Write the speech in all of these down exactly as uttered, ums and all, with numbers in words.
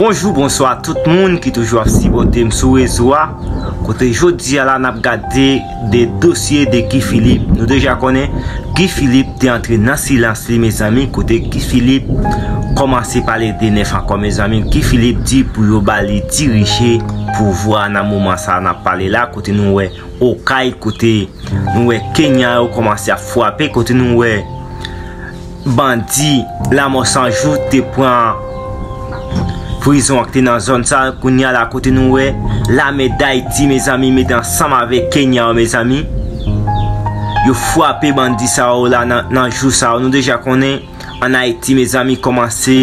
Bonjou, bonswa tout moun ki toujou ap sipòte m sou rezo a. Kote jodi a la n ap gade de dosye de Guy Philippe. Nou deja konnen Guy Philippe te antre nan silans li, mezanmi, kote Guy Philippe kòmanse pale de nèf ankò, mezanmi. Guy Philippe di pou yo ba li dirije pouvwa nan moman sa a n ap pale la, kote nou wè Okay, kote nou wè Kenya yo kòmanse ap frape, kote nou wè bandi Lanmò San Jou te pran prizon ak te nan zòn sa, kounye a la kote nou wè lame Dayiti, mezanmi, mete ansanm avèk Kenya yo, mezanmi, yo frape bandi sa yo la nan, nan jou sa yo. Nou deja konnen ann Ayiti, mezanmi, kòmanse,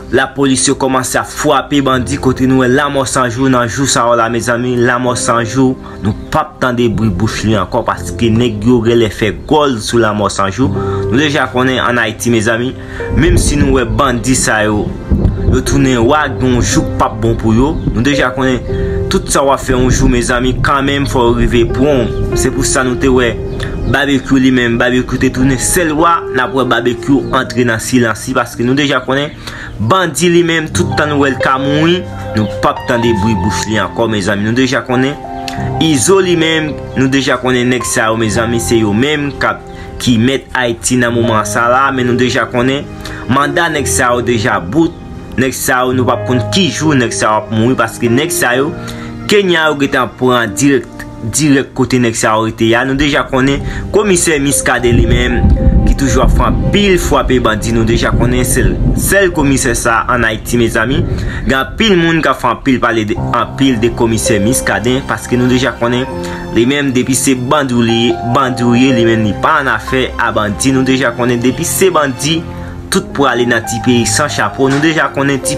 lapolis yo kòmanse ap frape bandi, kote nou wè Lanmò San Jou nan jou sa yo la, mezanmi, Lanmò San Jou, nou p ap tande bri bouch li ankò, paske nèg yo genlè fè gòl sou Lanmò San Jou. Nou deja konnen ann Ayiti, mezanmi, menm si nou wè bandi sa yo, yo tounen wa, gen yon jou k p ap bon pou yo. Nou deja konnen tout sa w ap fè yon jou, mezanmi, kanmenm fò yo rive pran w. Se pou sa nou te wè Babekyou li menm, Babekyou te tounen sèl wa, n ap wè Babekyou antre nan silans li, paske nou deja konnen bandi li menm, tout tan nou wè l ka mouri, nou p ap tande bri bouch li ankò, mezanmi. Nou deja konnen Izo li menm, nou deja konnen nèg sa yo, mezanmi, se yo menm k ap, ki mèt Ayiti nan moman sa la, men nou deja konnen manda nèg sa yo deja bout. Nèg sa yo, nou p ap konn ki jou nèg sa yo ap mouri, paske nèg sa yo, Kenya yo gentan pran dirèk, dirèk kote nèg sa yo rete a. Nou deja konnen komisè Muscadin li menm, ki toujou ap fè anpil frape bandi, nou deja konnen sèl, sèl komisè sa ann Ayiti, mezanmi. Gen anpil moun k ap fè anpil pale de, anpil de komisè Muscadin, paske nou deja konnen li menm depi se bandi li, bandi ou ye, li menm li pa annafè a bandi. Nou deja konnen depi se bandi, tout prale nan ti peyi san chapo. Nou deja konnen ti